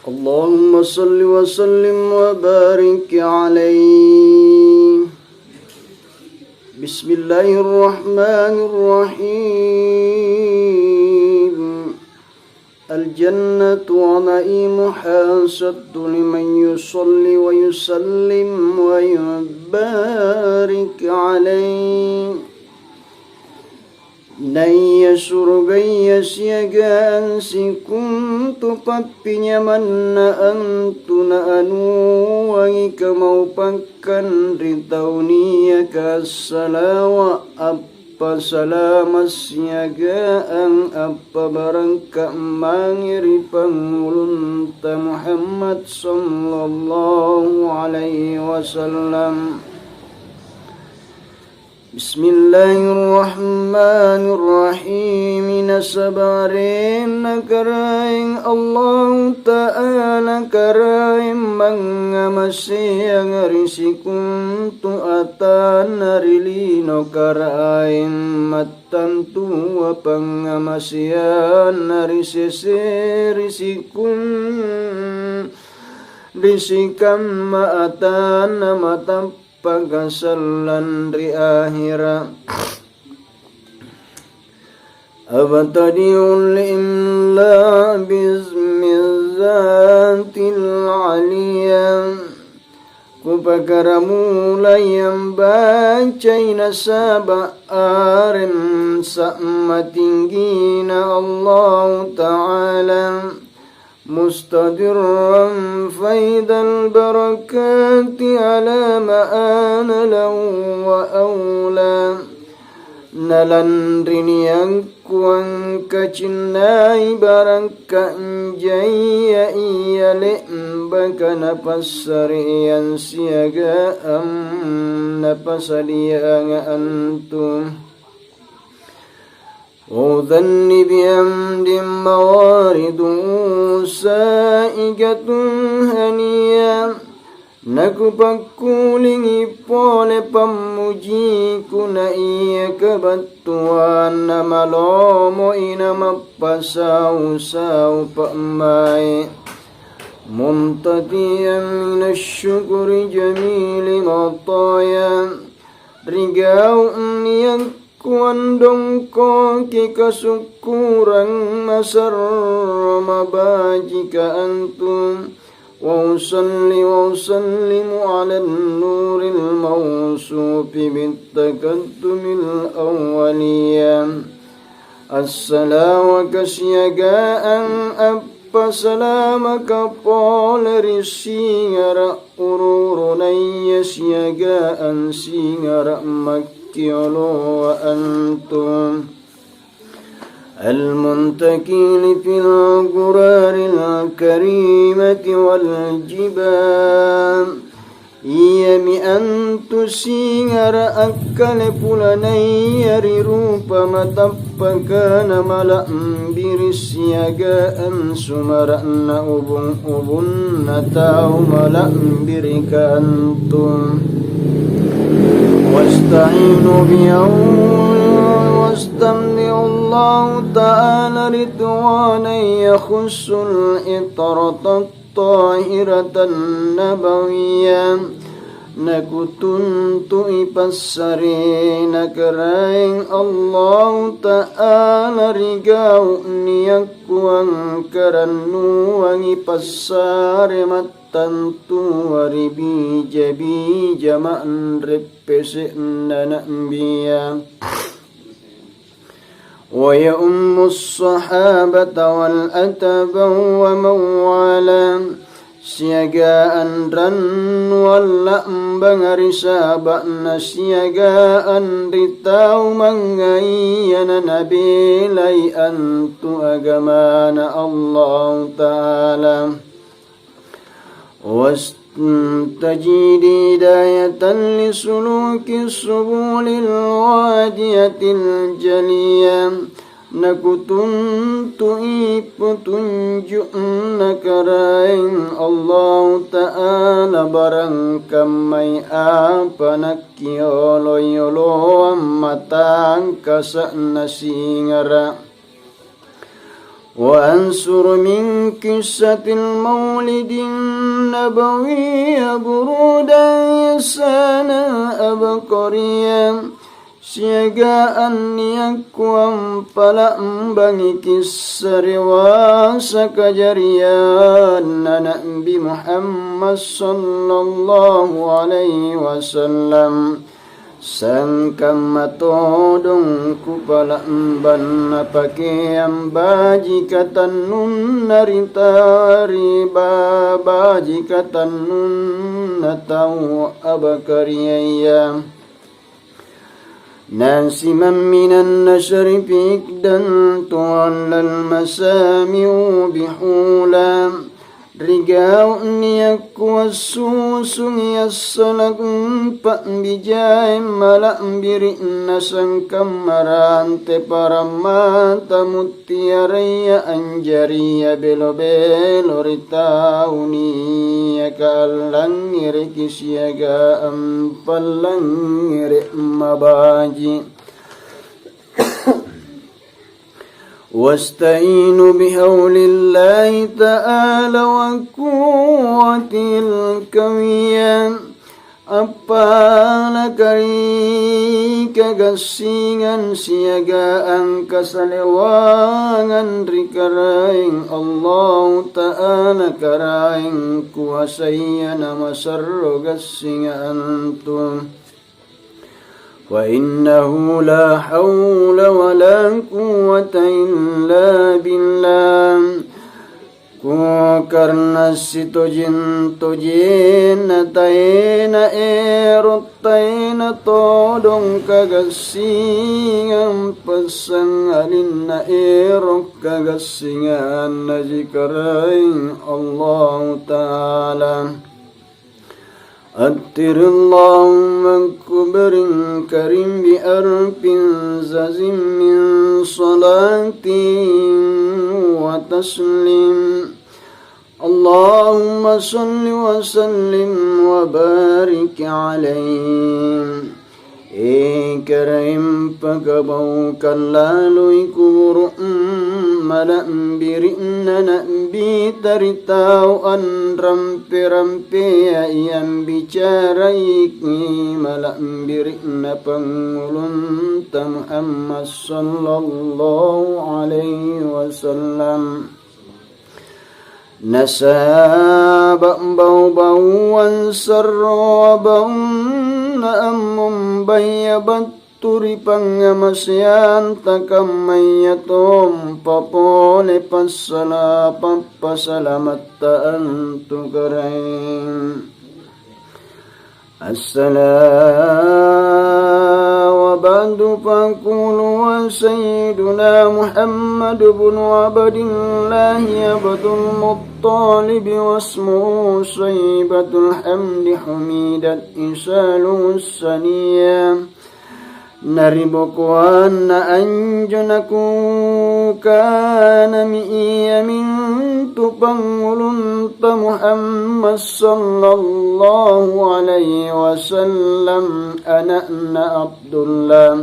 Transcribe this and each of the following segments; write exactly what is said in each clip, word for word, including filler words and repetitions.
اللهم صل وسلم وبارك عليه. بسم الله الرحمن الرحيم. الجنة ونعيمها أشد لمن يصلي ويسلم ويبارك عليه. Naia surugaya siagang sikontu pappinyamanna antu naanuangi kamaupakkang ri tau niaka assalawa', appasalama' siagang appabarakka' mange ri Pangngulunta Muhammad sallallahu alaihi wasallam. Bismillahirrahmanirrahim. Nasaba' arenna Karaeng Allahu Ta'ala, Karaeng mangngamaseanga ri sikontu atanna ri lino, Karaeng mattantua pangngamaseanna ri sese ri sikon-, ri sikamma atanna matap- pakasallang ri ahera'. Abtadi'ul imla bismi dzatil aliyah. Kupakaramulai ambacai nasaba' areng sa'matinggina Allahu Ta'ala. Mustadirran faidal barakati ala ma'ana lahu wa aula. Nalanri niangkuang kacinnai barakka' jaia ia le'baka napassareang siagang napasadianga antu. Wa udhanni bihamdin mawariduhu sa'igatun haniyah. Nakupakkulingi pole pammujiku naia kabattuanna malomoi namappasau-sau pa'mai'. Mumtati'an minasyukuri jamili mataya. Ri gau' niang Kuandongkoki kasukkurang masarro mabajika antu, wa usalli wa usallimu 'alan nuril mausufi bittaqaddumil awwaliyah. Assalawaka siagang appasalamaka pole ri singara' uru-urunaya siagang singara' makkioloa antu. Al-muntakili fil ghuraril karimati wal jibal. Iami antu singara' akkale pulanaya ri rupa matappaka namala'biri' siagang sumara'na ubung-ubunna tau mala'birika antu. Wasta'inu bihi, wastamdi'u Allahu Ta'ala ridwanan yakhussul itratat tahiratan nabawiyah. Nakutuntu'i passarena Karaeng Allahu Ta'ala ri gau' niakkuang karannuangi passare mattantua ri bija-bija ma'reppese'na na'bia. Wa ya'ummus sahabata wal atba'u wa man walah, siagang rannuang la'banga ri sahaba'na siagang ri tau mangngaia nanabelai antu agamana Allahu Ta'ala. Wastajidi hidayatan lisuluki subulil wadiyatil jaliyah. Nakutuntu'i patunju'na Karaeng Allahu Ta'ala barang kammai apa nakkiolo-yoloang matangkasa'na singara'. وأنشر من قصة المولد النبوي برودا إحسانا عبقريا. Siagang nia'ku ampa'lambangi kissa rewasa kajarianna Na'bi Muhammad sallallahu alaihi wasallam. Sangkamma todong kupa'lambang napakeang bajika tannunna ri tari ba-, bajika tannunna tau abakariaya. Nasimamminanna syarifik dan tuallal masami'u bihula. Ri gau' nia'ku assusungi assala'nu pa'bijaeng mala'biri'na sangkamma rante parammata muttiaraya anjaria belo-belo ri tau niaka allangngereki siagang ampallangngere' mabaji'. Wasta'inu bihaulillah ta'ala wa quwwatil qawiyya. Appalaka ri kagassingang siagang kasalewangang ri Karaeng Allahu Ta'ala, Karaeng kuasaya namasarro gassingang antu. Fa innahu la haula wa la quwwata illa billah. Kukarna sitojeng-tojenna taena ero', taena todong kagassingang passangalinna ero' kagassingang naji Karaeng Allahu Ta'ala. Attirillahumma kubring karim bi arfin zazim min salatin wa taslim. Allahumma salli wa sallim wa barik alaihi. E Karaeng pakabaukang laloi kuburu', mala'biri'na Na'bita ri tau anrampe-rampea iambicarai mala'biri'na pangngulunta Muhammad sallallahu alaihi wasallam. Nasaba' bau-bauang sarroa baunna ammumbai battu ri pangngamaseanta, kammayatompa pole passala-, pappasalamatta antu Karaeng. Assala wa ba'du, faqulu wa sayyiduna Muhammad ibnu Abdillahi Abdul Muttalib wasmuhu Syaibatul Hamdi humidat isaluhu saniyah. Naribokoanna anjo nakukanami iamintu pangngulunta Muhammad sallallahu alaihi wasallam, ana'na Abdullah.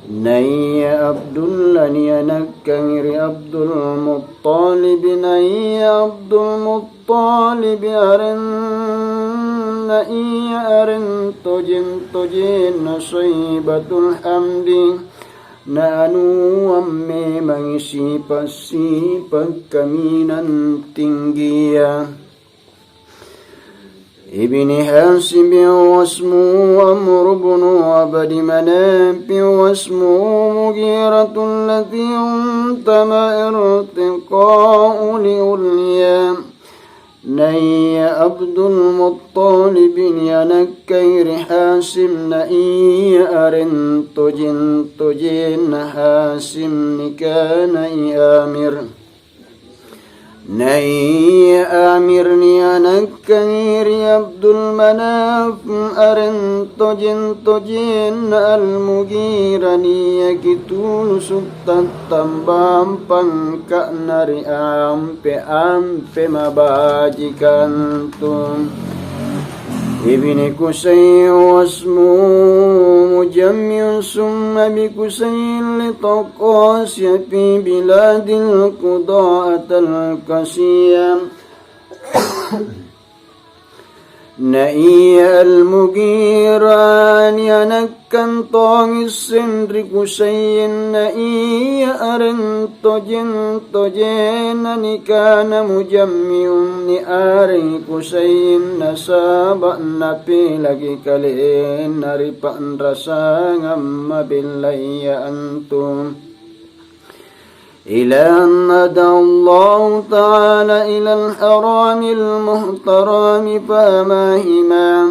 Naia Abdullah nianakkangi ri Abdul Muttalib, naia Abdul Muttalib arenna ia areng tojeng-tojenna Syaibatul Hamdi, naanuang memangi sipa'-sipa' kaminang tinggia. Ibni Hasib wasmu Amr bin Abdi Manaf wasmu Mughiratul ladzi untama irtiqa'u li ulya. Naia Abdul Muttalib nianakkai ri Hasyim, naia areng tojeng-tojenna Hasyim nikanai Amir. Naia Amir nianakkangi ri Abdul Manaf, areng tojeng-tojenna Al-Mughirah niaki tulusu' tattambang pangka'na ri ampe-ampe mabajikang tu. ابن قصي واسمه مجمع، سمي بقصي لطقاسه في بلاد القضاءة القصية. Na ia Al-Mughirah nianakkang tongi isseng ri Qusayyin, na ia areng tojeng-tojenna nikana Mujammi'un niareng Qusayyin, nasaba' napilaki kalenna ri pa'rasangang mabellaya antu. إلى أن أدى الله تعالى إلى الحرم المحترم فأماهما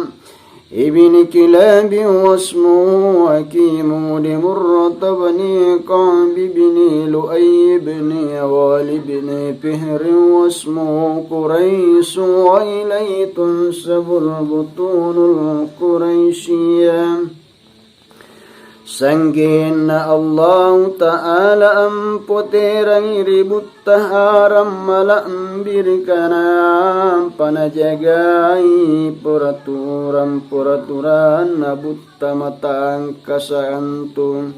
ابن كلاب واسمه حكيم بن مرة بن كعب بن لؤي بن غالب بن فهر واسمه قريش وإليه تنسب البطون القريشية. Sanggenna Allahu Ta'ala ampoterangi ri butta haram mala'birika, nampa najagai peraturang-peraturanna butta matangkasa' antu.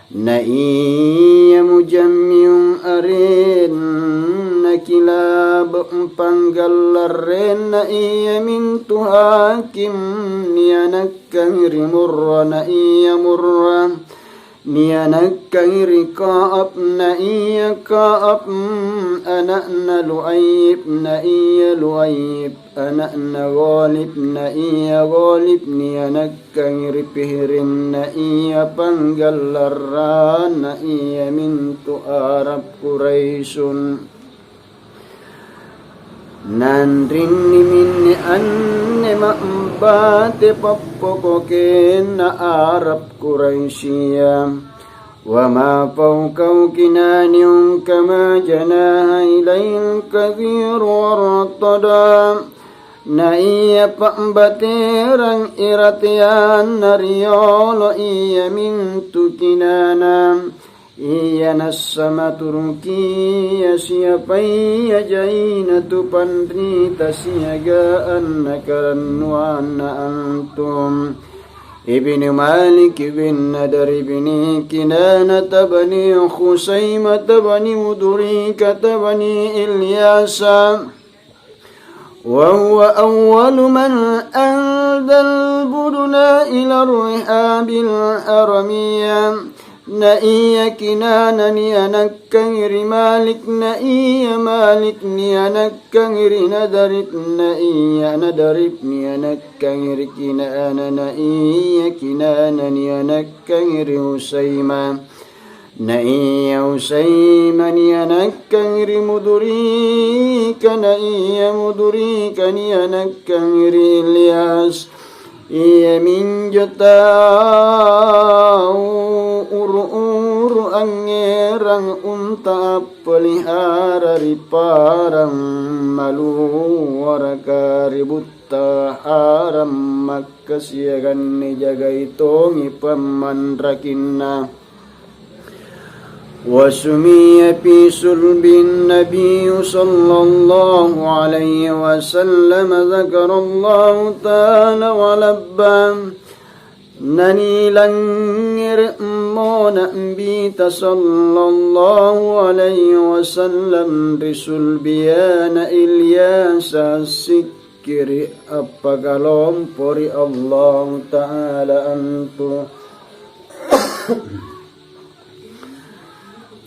Na ia Mujammi'un arenna Kilab, panggallarenna iamintu Hakim, nianakkangi ri Murra, na ia Murra nianakkangi ri Ka'ab, na ia Ka'ab ana'na Lu'aib, na ia Lu'aib ana'na Ghalib, na ia Ghalib nianakkangi ri Fihrin, na ia panggallarranna iamintu Arab Quraisyun. Nanrinni minne anne ma'bate pappokokenna Arab Quraisya. وما فوقه كنان كما جناح إليه الكثير وارتدى. Na ia pa'baterang irateanna riolo iamintu Kinana, ia nassama Turkia, siapaia jaina tu panrita siagang anakarannuanna antu. Ibnu Malik bin Nadar ibni Kinanata bani Khusaimata bani Mudrikata bani Ilyasa, wa huwa awwalu man adal buduna ila rihab al-Haramiyya. Na ia Kinana nianakkangi ri Malik, na ia Malik nianakkangi ri Nadar, na ia Nadar nianakkangi ri Kinana, na ia Kinana nianakkangi ri Husaima, na ia Husaima nianakkangi ri Mudrika, na ia Mudrika nianakkangi ri Ilyas. Iaminjo tau uru-uru angngerang unta appelihara ri padang maluaraka ri butta haram Makkah siagang nijagai tongi pammanrakinna. وسمي في صلب النبي صلى الله عليه وسلم ذكر الله تعالى ولبى. Nanilangngere'mo Na'bita sallallahu alaihi wasallam ri sulbiana Ilyasa, sikkiri' appakalompo ri Allahu Ta'ala antu.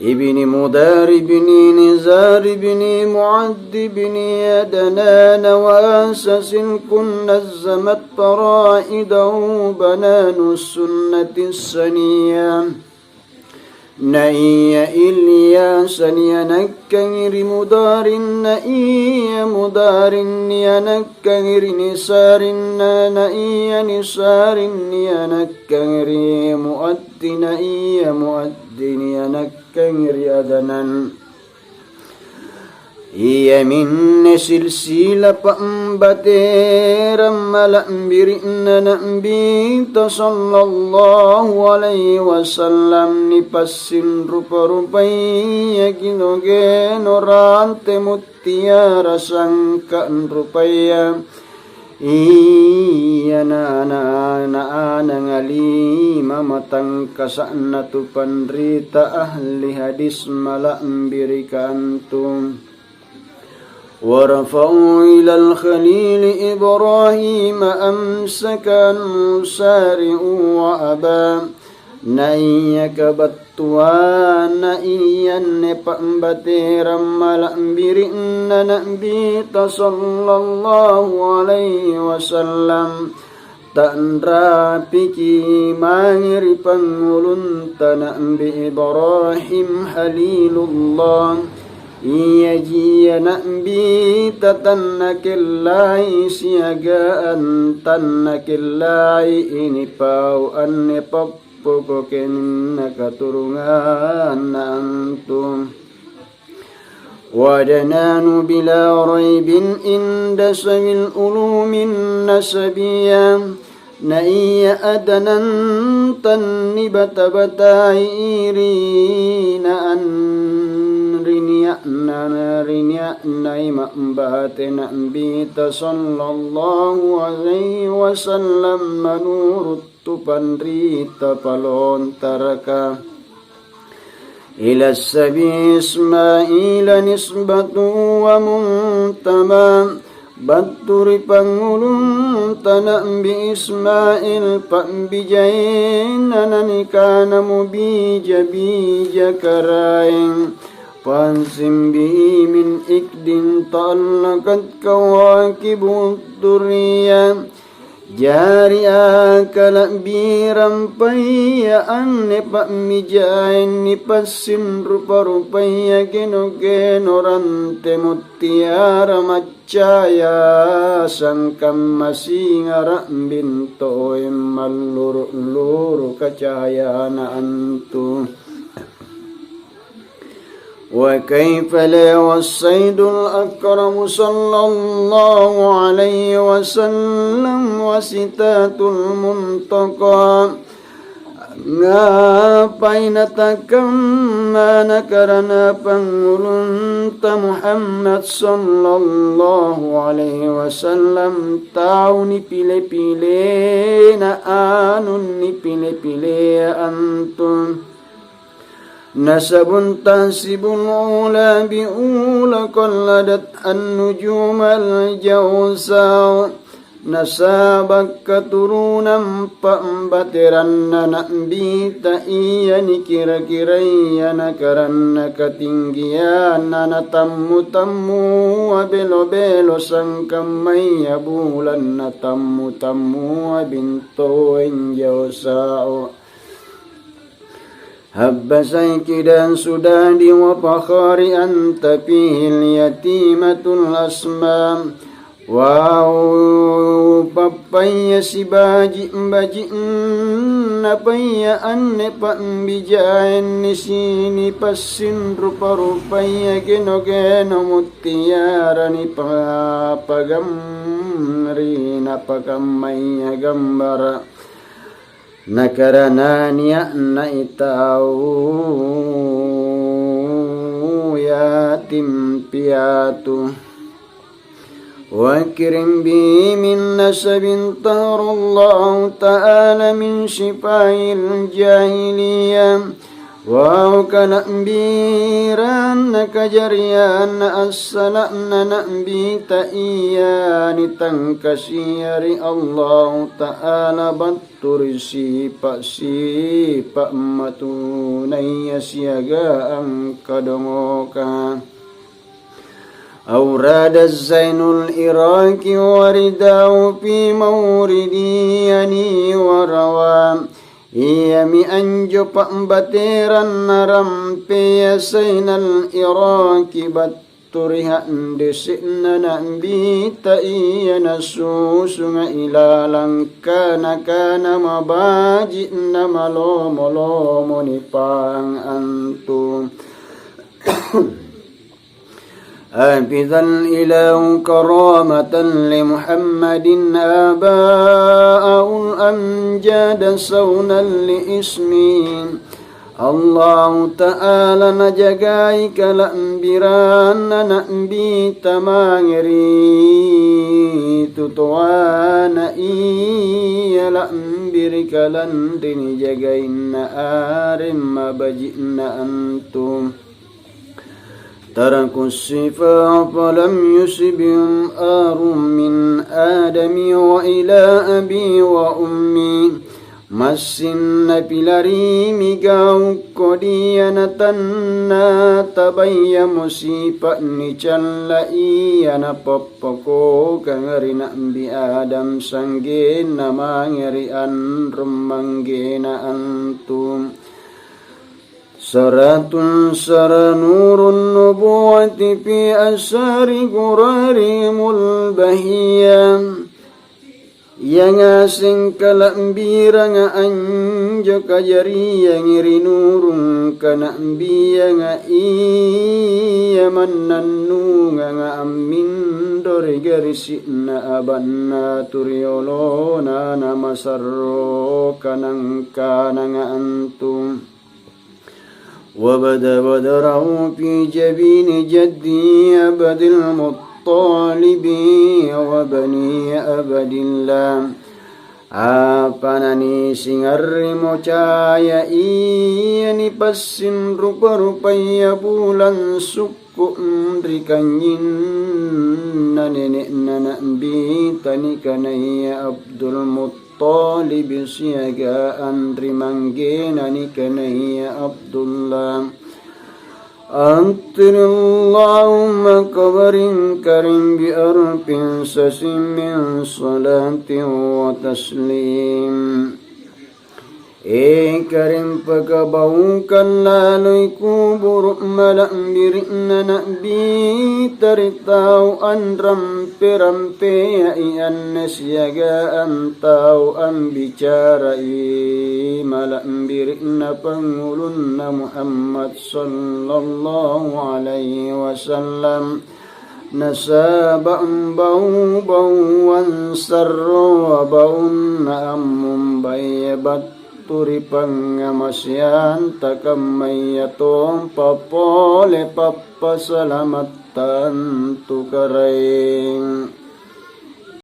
Ibni Mudar ibni Nizar ibni Mu'add ibni Adnan wa Asasin kun nazzamat faraidahu bananu sunnatis saniyah. Na ia Ilyasa nianakkangi ri Mudarin, na ia Mudarin nianakkangi ri Nisarin, na, na ia Nisarin nianakkangi ri Mu'addi, na ia Mu'addi nianakkangi ri Adnan. Iaminne silsila pa'baterang mala'biri'na Na'bita sallallahu alaihi wasallam, nipassinrupa-rupaya gino-gino rante muttiara sangka' rupaya. Iya na ana-ana ananga lima matangkasa'na tu panrita ahli hadis mala'birika antu. ورفعوا إلى الخليل إبراهيم أمسكا سارعوا وأبى. Naia kabattuanna ianne pa'baterang mala'biri'na Na'bita sallallahu alaihi wasallam, ta'rapiki mange ri pangngulunta Na'bi Ibrahim Khalilullah. Iaji ia Na'bita tannakellai siagang tannakellai nipau anne pappoko kaminang katurunganna antu. وعدنان بلا ريب عند ذوي العلوم النسبية. Naia Adnan tannibata-batai ri naan-, ri nia'na, ri nia'nai ma'bate Na'bita sallallahu alaihi wasallam manuru' tu panrita palontaraka. إلى السبي إسماعيل نسبة ومنتمى. Battu ri pangngulunta Na'bi Ismail pa'bijaina nanikanamo bija-bija karaeng. فأنصب به من عقد تعلقت كواكب الدرية. Jari akala'birang paia anne pa'mijaeng nipassinrupa-rupaya geno-geno rante muttiara maccaya, sangkamma singa ra'bing toeng malluru'-luru' kacayana antu. وكيف لا والصيد الأكرم صلى الله عليه وسلم وسدرة المنتهى. Ngapai natakamma nakarana pangngulunta Muhammad sallallahu alaihi wasallam tau nipile-pilena anu nipile-pilea antu. نسب تنسب العلا بعلا قلدت النجوم الجوزاء. Nasaba' katurunang pa'bateranna Na'bita ia nikira-kiraya nakaranna katinggianna natammu-tammua belo-belo sangkammaya bulang natammu-tammua bintoeng jausao. حبذا كدا سداد وفخار أنت فيه اليتيمة الأسمى. Wau, pappaya sibaji'-baji'na paia anne pa'bijaeng nisini passinrupa-rupaya geno-geno muttiara nipapagamri napakammaya gambara'. Nakarana nia'nai tau yatim piatu. وأكرم به من نسب طهر الله تعالى من شفاء الجاهلية. Wau, kala'biranna kajarianna assala'na Na'bita ia nitangkasia ri Allahu Ta'ala battu ri sipa'-sipa' matunaya siagang kadongokang. أورد زين العراق ورداه في مورد يني وروى. Iami anjo pa'bateranna rampea Zainal Iraqi battu ri ha'disi'na Na'bita ia nasusunga ilalang kana-kana mabaji' namalomo-lomo nipang antu. حفظ الإله كرامة لمحمد آباءه الأمجاد صونا لاسمه. Allahu Ta'ala najagai kala'biranna Na'bita mange ri tu toana ia la'birika lanri nijagainna areng mabaji'na antu. تركوا السفاح فلم يصبهم آر من آدم وإلى أبي وأمي. Massing napilarimi gau' kodia natanna tabayamo sipa' nicalla ia napappokokanga ri Na'bi Adam sa'genna mange ri anrong manggena antu. Saratun sara nurun nubuwati fi asari gurarihimul bahiyya. Ia ngaseng kala'biranga anjo kajariangi ri nurung kana'bianga ia mannannunganga amminro ri garisi'na abanna tu riolona namasarro kanang-kananga antu. وبدا بدره في جبين جدي عبد المطلب وبني عبد الله. Apa nanisingarrimo caya ia nipassing rupa-rupaya bulang sukku' ri kanynyinna nene'na Na'bita nikanaya Abdul Muttalib siagang ri manggena nikanaya Abdullah. عطر اللهم قبر كريم بألف سس من صلاة وتسليم. E Karim, pakabaukang laloi kuburu' mala'biri'na Na'bita ri tau anrampe-rampeai anne siagang tau ambicarai mala'biri'na pangngulunna Muhammad sallallahu alaihi wasallam. Nasaba' bau-bauang sarroa baunna ammumbai battu ri pangngamaseanta, kammayatompa pole pappasalamattang tu Karaeng.